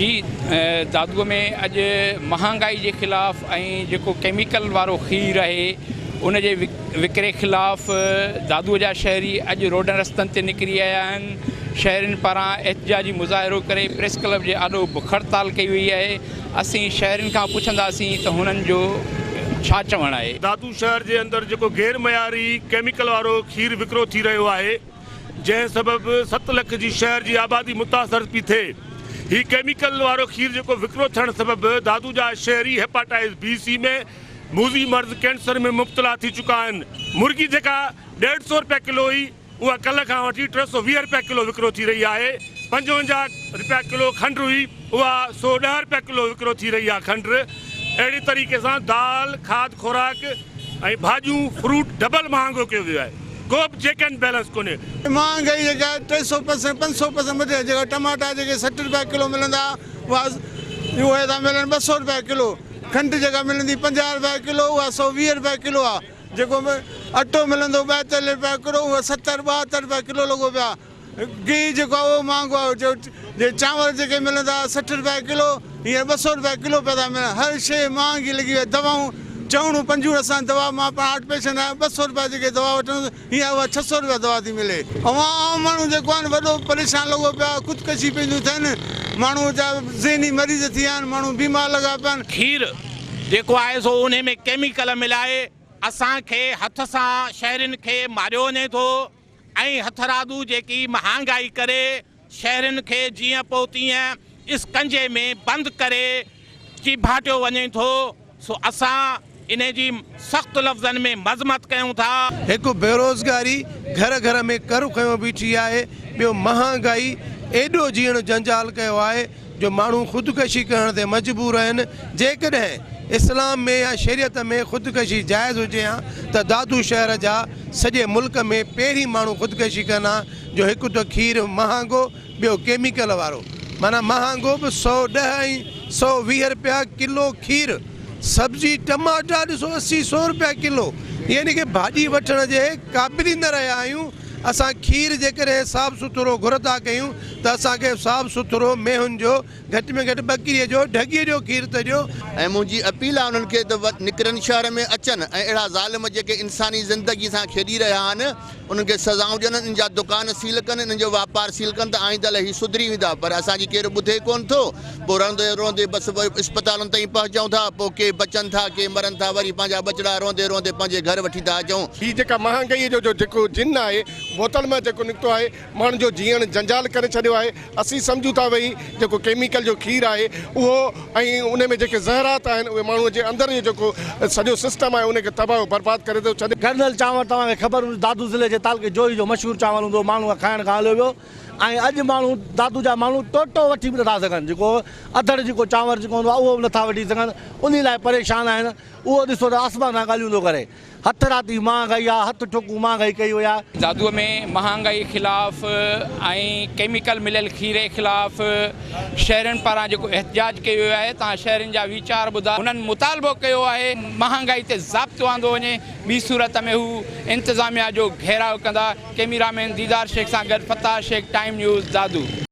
جي دادوء ۾ اڄ مهانگائي جي خلاف ۽ جيڪو ڪيميڪل وارو کير آهي ان جي وڪري خلاف دادوء جا شهري اڄ روڊن رستن تي نڪري آيا آهن شهرين پاران احتجاجي مظاهرو ڪري پريس ڪلب جي آڏو بک هڙتال ڪئي وئي آهي اسين شهرين کان پڇنداسين ته هنن جو ڇا چوڻ آهي. دادو شهر جي اندر جيڪو غير معياري ڪيميڪل وارو کير وڪرو ٿي رهيو آهي جنهن سبب ست لک جي شهر جي آبادي متاثر پي ٿئي. هي ڪيميڪل وارو کير جيڪو وڪرو ٿيڻ سبب دادو جا شهري هيپاٽائيز بي سي ۾ موذي مرض ڪينسر ۾ مبتلا ٿي چڪا آهن. مرغي جيڪا ڏيڍ سئو رپيا ڪلو هئي اها ڪلهه کان وٺي 320 رپيا ڪلو وڪرو ٿي رهي آهي. 55 رپيا ڪلو کنڊ هئي اها 110 رپيا ڪلو وڪرو ٿي رهي آهي کنڊ اهڙي طريقي سان دال، کاڌ خوراڪ ۽ ڀاڄيون فروٽ ڊبل مهانگو ڪيو ويو آهي ڪو به چيڪ اينڊ بيلنس ڪونهي. مهانگائي جيڪا آهي 300 پرسنٽ 500 پرسنٽ مٿي آهي جيڪا ٽماٽا جيڪي 60 رپيا ڪلو ملندا اها اهي ٿا ملن 200 رپيا ڪلو کنڊ جيڪا ملندي 50 رپيا ڪلو اها 120 رپيا ڪلو آهي جيڪو اٽو ملندو 42 رپيا ڪلو اهو 70 72 رپيا ڪلو لڳو پيو آهي. گيهه جيڪو آهي اهو مهانگو آهي جي چانور جيڪي ملندا هئا 60 رپيا ڪلو هينئر 200 رپيا ڪلو پيا ٿا ملن هر شيء مهانگي لڳي وئي دوائون چئوڻون پنجوڻ اسان دوا مان پاڻ هارٽ پيشنٽ آهيان 200 رپيا جيڪي دوا وٺندس هينئر اها 600 رپيا دوا ٿي ملي. اوهان عام ماڻهو جيڪو آهن وڏو پريشان لڳو پيو آهي خودڪشي پيون ٿين ماڻهو جا ذهني مريض ٿي ويا آهن ماڻهو بيمار لڳا پيا آهن. کير جيڪو آهي سو انهي ۾ ڪيميڪل ملائي اسان کي هٿ سان شهرين کي ماريو وڃي ٿو. ۽ هٿرادو جيڪي مهانگائي ڪري شهرين کي جيئن پوء تيئن اسڪنجي ۾ بند ڪري چيڀاٽيو وڃي ٿو سو اسان انهي جي سخت لفظن ۾ مذمت ڪيون ٿا. هڪ بيروزگاري گهر گهر ۾ ڪر کنيو بيٺي آهي ٻيو مهانگائي ايڏو جيئڻ جنجال ڪيو آهي جو ماڻهو خودڪشي ڪرڻ تي مجبور آهن، جيڪڏهن اسلام ۾ يا شريعت ۾ خودڪشي جائز هجي ها ته دادو شهر جا سڄي ملڪ ۾ پهرين ماڻهو خودڪشي ڪن ها جو هڪ ته کير مهانگو ٻيو ڪيميڪل وارو معنيٰ مهانگو به 110 ۽ 120 رپيا ڪلو کير سبزي ٽماٽا ڏسو 80 سو رپيا ڪلو يعني ڪه ڀاڄي وٺڻ جي قابل ئي نه رهيا آهيون. اسان کير جيڪڏهن صاف سٿرو گهر ٿا ڪيون ته اسان کي صاف سٿرو مينهن جو گهٽ ۾ گهٽ ٻڪريء جو ڍڳيء جو کير ته ڏيو. ۽ منهنجي اپيل آهي انهن کي ته نڪرن شهر ۾ اچن ۽ اهڙا ظالم جيڪي انساني زندگي سان کيڏي رهيا آهن انهن کي سزائون ڏين انهن جا دڪان سيل ڪن انهن جو واپار سيل ڪن ته آئنده لاء هي سڌري ويندا پر اسان جي ڪير ٻڌي ڪونه ٿو پوء رئندي روئندي بس اسپتالن تائين پهچون ٿا، پوء ڪي بچن ٿا، ڪي مرن ٿا، وري پنهنجا ٻچڙا روئندي روئندي پنهنجي گهر وٺي ٿا اچون. هي جيڪا مهانگائيء جو جو جيڪو جن آهي، بوتل مان جيڪو نڪتو آهي، ماڻهن جو جيئڻ جنجال ڪري ڇڏيو آهي. اسين سمجهون ٿا وهي جيڪو ڪيميڪل جو کير آهي، اهو ۽ ان ۾ جيڪي زهرات آهن، اهي ماڻهوء جي اندر جو جيڪو سڄو سسٽم آهي، ان کي تباهه و برباد ڪري ٿو ڇڏي. گرنل چانور توهان کي خبر هوندي دادو ضلعي جي تعلقي جوهي جو مشهور چانور هوندو هو ماڻهو کائڻ کان هليو ويو. ۽ اڄ ماڻهو دادو جا ماڻهو ٽوٽو وٺي به نٿا سگهن جيڪو اڌڙ جيڪو چانور جيڪو هوندو آهي اهو به نٿا وٺي سگهن انهي لاء پريشان آهن اهو ڏسو ته آسمان سان ڳالهيون ٿو ڪري هٿ راتي مهانگائي آهي هٿ ٺوڪون مهانگائي ڪئي وئي آهي. دادو ۾ مهانگائي خلاف ۽ ڪيميڪل مليل کيري خلاف شهرين پاران جيڪو احتجاج ڪيو ويو آهي تان شهرين جا ويچار ٻڌا هنن مطالبو ڪيو آهي مهانگائي تي ضابطو آندو وڃي ٻي صورت ۾ هو انتظاميا جو گهيراء ڪندا. ڪئميرا مين ديدار شيخ سان گڏ فتاح شيخ ٽائيم نيوز دادو.